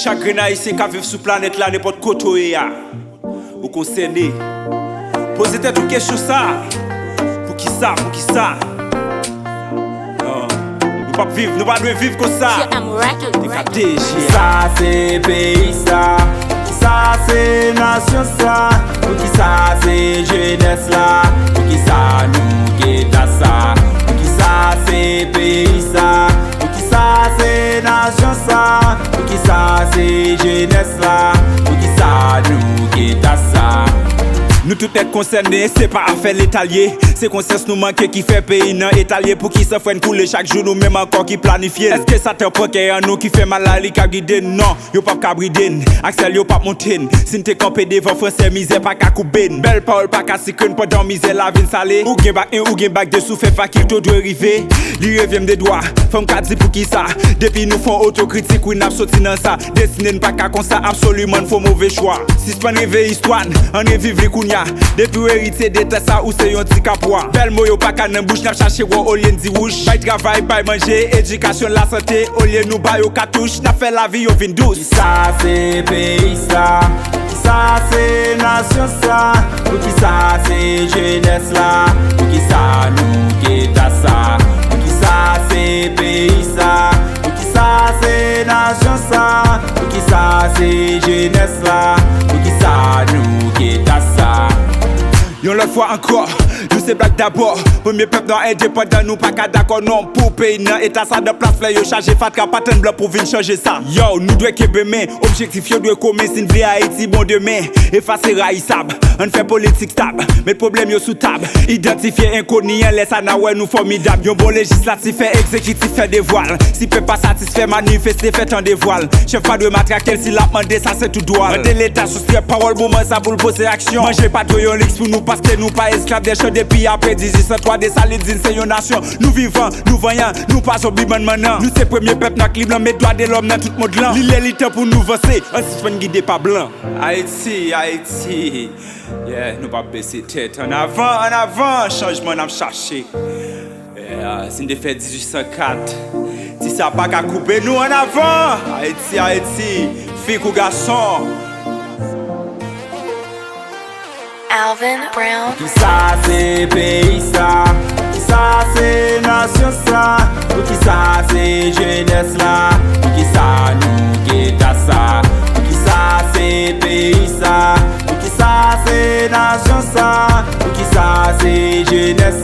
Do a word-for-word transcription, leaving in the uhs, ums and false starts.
Chak grenn Ayisyen k ap viv sou planèt la, nenpòt kote w ye a, ou konsène. Poze tèt ou kesyon sa. Poukisa, poukisa? Non. Nou p ap viv, nou pa dwe viv konsa. T K D G. Sa se peyi sa. Poukisa se nasyon sa? Poukisa se jenès la? Poukisa nou gen ta sa? Poukisa se peyi sa? Poukisa se nasyon sa? Poukisa se jenès la? Poukisa nou gen ta sa? Nou tout nèt konsène, se pa afè Leta l ye. Se konsyans nou manke ki fè peyi n nan eta l ye. Poukisa frè n koule chak jou, nou menm ankò ki planifye l? Èske Satan pran kè an nou ki fè mal la, li k ap gide n? Non, yo p ap ka bride n. Aksèl yo p ap monte n. Si n te kanpe devan fransè, mizè pa ka koube n. Bèl pawòl pa ka sikre n pandan mizè lavi n sale. Ou gen bak en, ou gen bak de, si w fè fakilte w dwe rive. Li revyen m de dwa, fò m ka di poukisa. Depi nou fè yon otokritik, wi, n ap soti nan sa. Destine n pa ka konsa, absoliman n fè yon move chwa. Sispann reve istwa n, ann reviv li kounya. Depi w eritye de tè sa, ou se yon ti kapwa. Bèl mo yo pa ka nan bouch, n ap chache wò olye n di wouch. Bay travay, bay manje, edikasyon, lasante, olye nou ba yo katouch, n ap fè lavi yo vin dous. Sa se peyi sa. Poukisa se nasyon sa? Poukisa se jenès la? Poukisa nou gen ta sa? Poukisa se peyi sa? Poukisa se nasyon sa? Poukisa se jenès la? Poukisa nou gen ta sa? Yon lòt fwa ankò, nou se blak dabò. Premye pèp nwa endepandan, nou pa ka dakò non. Pou peyi n nan eta sa, nan plas flè yo chaje fatra, pa tann blan pou vin chanje sa. Yo, nou dwe kenbe men, objektif yo dwe komen si n vle Ayiti bon demen. Efase rayisab, ann fè politik stab, met pwoblèm yo sou tab. Idantifye enkoni an, lè sa n a wè nou fòmidab. Yon bon lejislatif fè egzekitif fè devwa l. Si pèp pa satisfè, manifeste, fè tande vwa l. Chèf pa dwe matrake l, si l ap mande sa se tout dwa l. Mande Leta soustrè pawòl moman sa pou l poze aksyon. Manje pa dwe yon liks pou nou paske nou pa esklav de chan depi apre dizuit san twa. Desalin di n se yon nasyon. Nou vivan, nou vanyan, nou pa zonbi bann mannan. Nou se premye pèp nwa k lib lan, met dwa de lòm nan tout mond lan. Li lè li tan pou nou vanse, ann sispann gide pa blan. Ayiti, Ayiti. Yeah, nou p ap bese tèt. Ann avan, ann avan, chanjman n ap chache. Yeah, si n te fè dizuit san kat, ti sa pa ka koupe nou. Ann avan! Ayiti, Ayiti, fi kou gason. Alvin Brown. Kisa se peyi sa? Kisa se nasyon sa? Poukisa se jenès la? Poukisa nou gen ta sa? Poukisa se peyi sa? Poukisa se nasyon sa? Poukisa se jenès